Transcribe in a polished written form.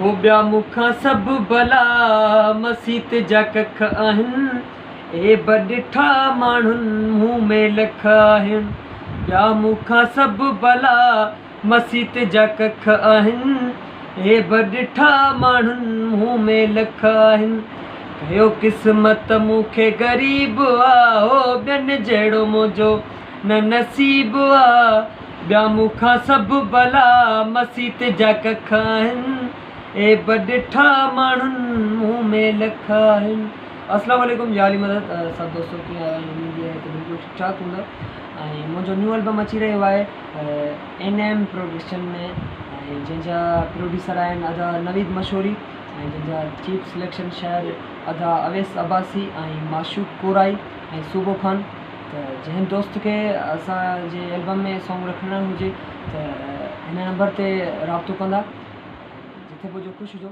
هو ٻيا مون کان سڀ ڀلا، مسيت جا ڪک آهن. عيب ڏٺا ماڻهن مون ۾ لک آهن. ٻيا مون کان سڀ ڀلا، مسيت جا ڪک آهن. عيب ڏٺا ماڻهن مون ۾ لک آهن. ڪيو قسمت مون کي غريب آ، هو ٻين جهڙو منهنجو نه نصيب آ. ٻيا مون کان سڀ ڀلا، مسيت جا ڪک آهن. عيب ڏٺا ماڻهن مون ۾ لک آهن. اسلام عليڪم يا علي مدد سڀ دوستو ڪيئن آهيو ۽ اميد اها آهي ته بلڪل ٺيڪ ٺاڪ هوندا ۽ منهنجو نيو البم اچي رهيو آهي اين ايم پروڊڪشن ۾ ۽ جنهن جا پروڊيوسر آهن ادا نويد مشوري ۽ جنهن جا چيف سليڪشن شاعر ادا اويس عباسي ۽ معشوق ڪورائي ۽ صوبو خان ته جنهن دوست کي اسان جي البم ۾ سانگ رکڻ هجي ته هن نمبر تي رابطو ڪندا جتي به هجو خوش هجو.